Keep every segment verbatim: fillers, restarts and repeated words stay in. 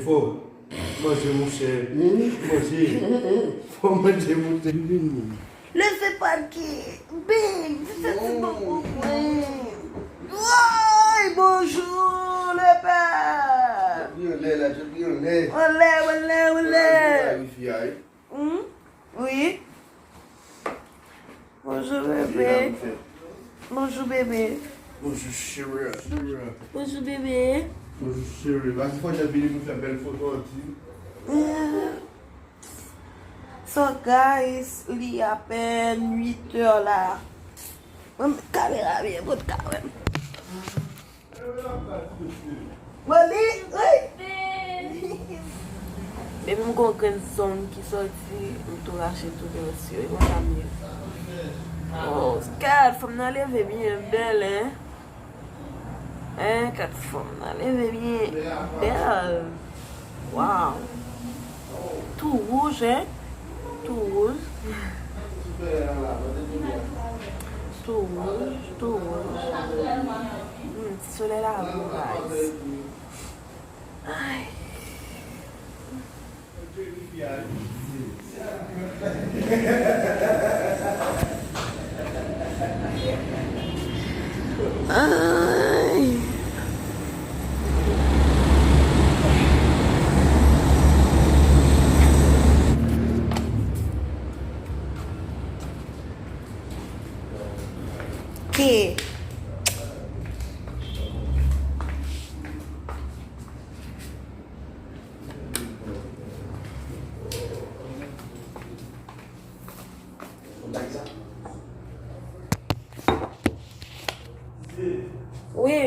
Fò manje, monchè. Manje. Fò manje, monchè. Leve pa ki. Big, se ti bon pou mwen. Woy, bonjou, lepè. Yo lè la, yo lè. Olè, olè, olè. Wifi a, wi. Hmm? Wi. Bonjou, bebe. Bonjou, bebe. Bonjou, cheri. Bonjou, bebe. Bonjou, cheri. Pase fò jan vini pou fè bèl foto an ti. So, guys, li apèn uit è la. Mwen met kamera byen pou t ka wè m. Mami, wi. Depi m gon grenn zong ki sòti, m tou rache tou byen sou yo. E konsa m ye. Oh, gad, fanm nan leve byen bèl, hein. Hein, gad fanm nan leve byen bèl. Wow. Tou wouj, hein? Tou wouj. Tou wouj, tou wouj. Hmm, ti solèy la bon, guys. Ay. Ay. Ki? Wi.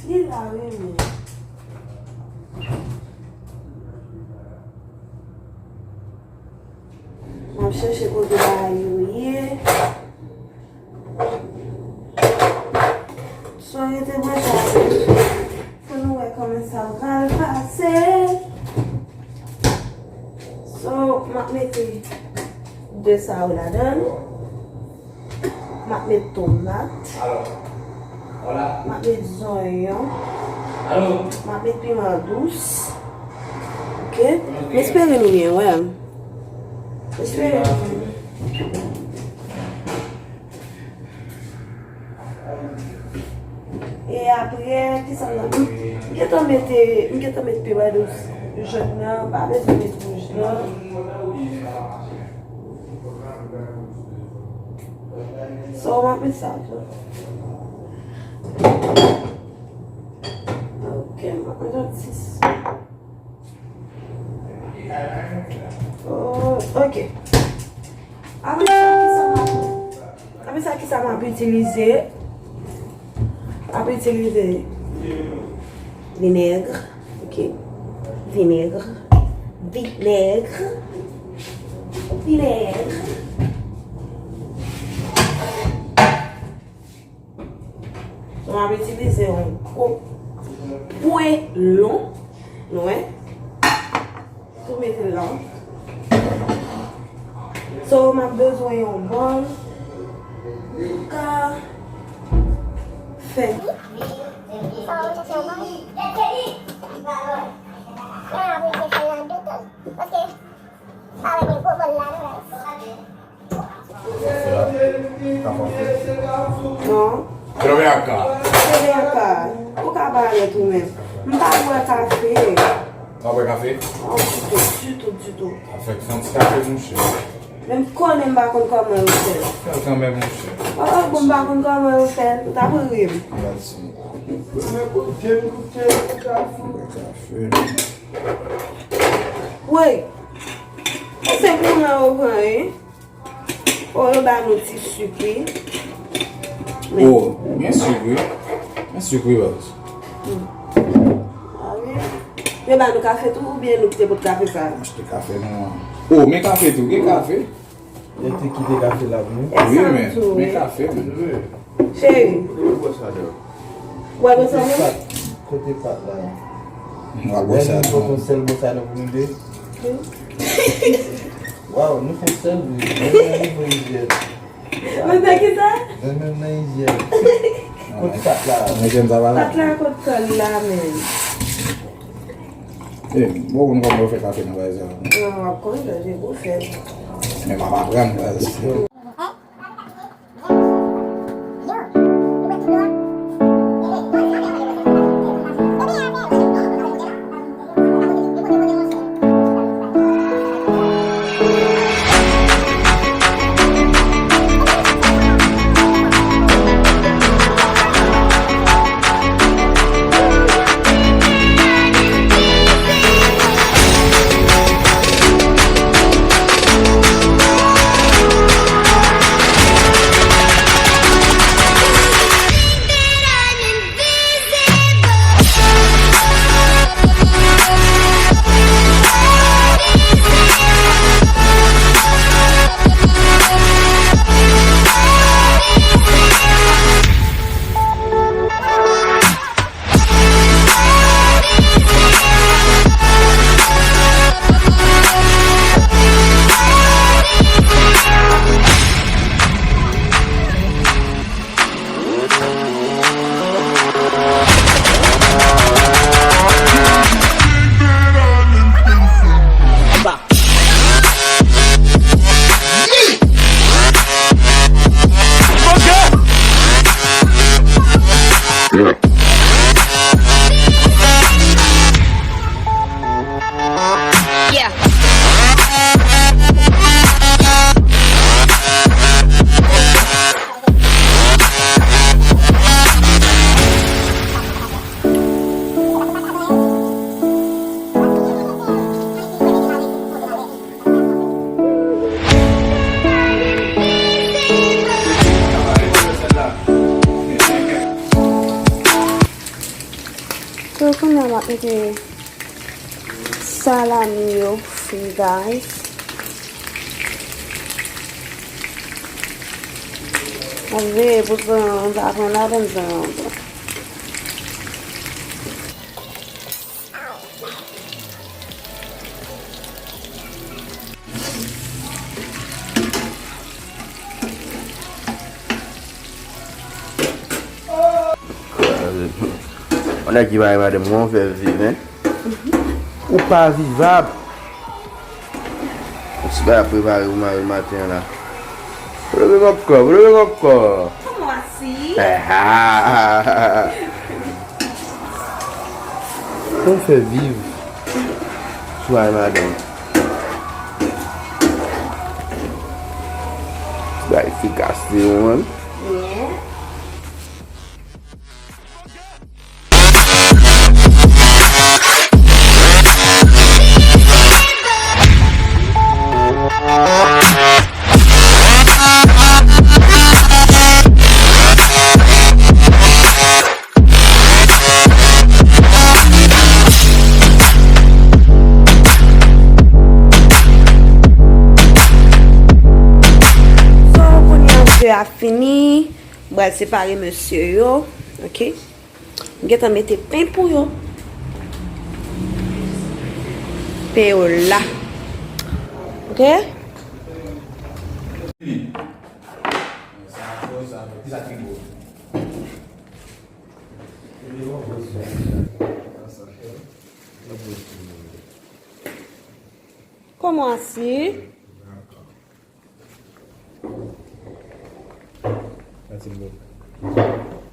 Li la, wi, men. M ap chèche kote bagay yo ye. So, rete branche avè m pou nou wè kòman sa pral pase. So, m ap mete de sa yo ladan l. M ap met tomat. M ap met zonyon. M ap met piman dous. Ok? M espere nou byen wè m. M espere nou byen. E apre, kisa m nan? M, m gentan mete, m gentan met piman dous jòn nan, pa bezwen met wouj nan. So, m ap met sa tou. Ok, m ap met yon ti sèl. Oh, ok. Apre sa, kisa m ap, apre sa, kisa m ap itilize? M ap itilize vinèg. Ok. Vinèg. Vinèg. Vinèg. So, m ap itilize yon gwo pwen lon. Nou wè? Tou mete l la. So, m ap bezwen yon bòl pou ka fè. Sa w chèche yon bòl? Mwen ap vin fè l nan de tan. Paske, pa wè gen gwo bòl la, non, guys. Non. Fenòmèn ak ka. Fenòmèn ak ka. Ou ka parèt ou menm. M pa bwè kafe. Pa bwè kafe? Non, ditou, ditou, ditou. Avèk yon ti kafe, monchè. Men m konnen m pa konn kòman yo fè l. Fè l kanmenm, monchè. Oh, bon, m pa konn kòman yo fè l. Ou t ap ri m. Gad sa. Bwè kafe. Woy. Se pou mwen yo pran, wi. O, yo ba nou ti sik, wi. Men. O, gen sik, wi. Gen sik, wi, baz. Hmm. A wi. Yo ba nou kafe tou, oubyen nou ki te pot kafe sa? Achte kafe nou an. O, men kafe tou, gen kafe? Yo te kite kafe la pou nou. Wi, men, men kafe, men. Cheri. Kote bwòs la, dò? W al bwè sa, non? Kote pat la? M al bwè sa, non. Lè nou pote yon sèl bwòs la, non, pou nou de. Waw, nou fè sèl bri. Menm nan nivo izyèn. Nou fè ki sa? Menm nan izyèn. Kot pat la? Mwen jwenn sa pa la. Pat la kot kòl la menm? E, bon, ou konn kòman yo fè kafe nan bagay sa yo. Non, w ap konn, jan je pou fè. Men m ap aprann, baz. So, kounye a m ap mete salami yo fri, guys. M ap veye pou zòn an pa pran ladan zòn an. Yon nèg ki mare madanm, kòman w fè viv, en? Ou pa vivab. Yon ti bagay ap prepare pou mari l maten an la. Polope kòkò, polope kòkò. Kòman si? Kòman fè viv sou ay madanm? Ti bagay efikas li, wi. So, kounye a, fini. M pral separe mesye yo, oke? M gentan mete pen pou yo. Pen yo la. Oke? Kòman si?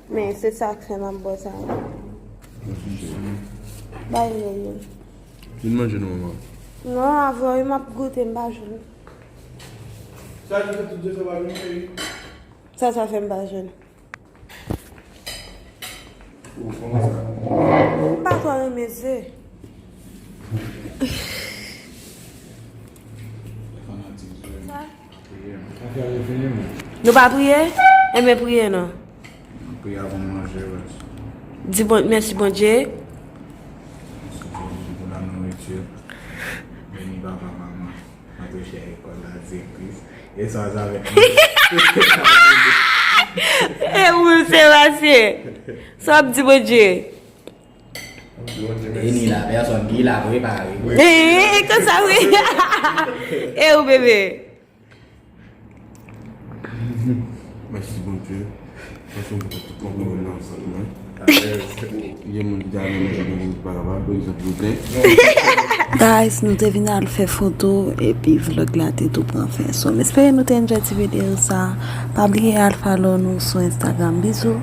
Men se sa k fè m ap bò sa. Bay yo yo. Vin manje non, manman. Non, avè w, m ap goute, m pa jwenn. Sa ki fè tout je fè pa vini, cheri? Sa, sa fè m pa jwenn. Ou kòman sa? M pa twò renmen ze. Fanatik ze. Sa? Nou pa priye? Enben, priye non. Priye avan manje, wè. Di bon, mèsi Bondye. Mèsi Bondye pou la nouriti. Beni papa, manman. Mwen te chè lekòl la, direktris. E sa, sa avèk mwen. E ou menm, Sebastien? Sa w ap di Bondye? Beni la pèsòn ki la prepare. E, e konsa, wi. E ou, bebe? Mèsi, Bondye. Yon moun ki ta renmen jodi, pa kapab, pa egzanp, yo gen. Guys, nou te vin al fè foto epi vlog la te tou pran fen. So, m espere nou te enjoy ti videyo sa. Pa bliye al follow nou sou Instagram. Bizou.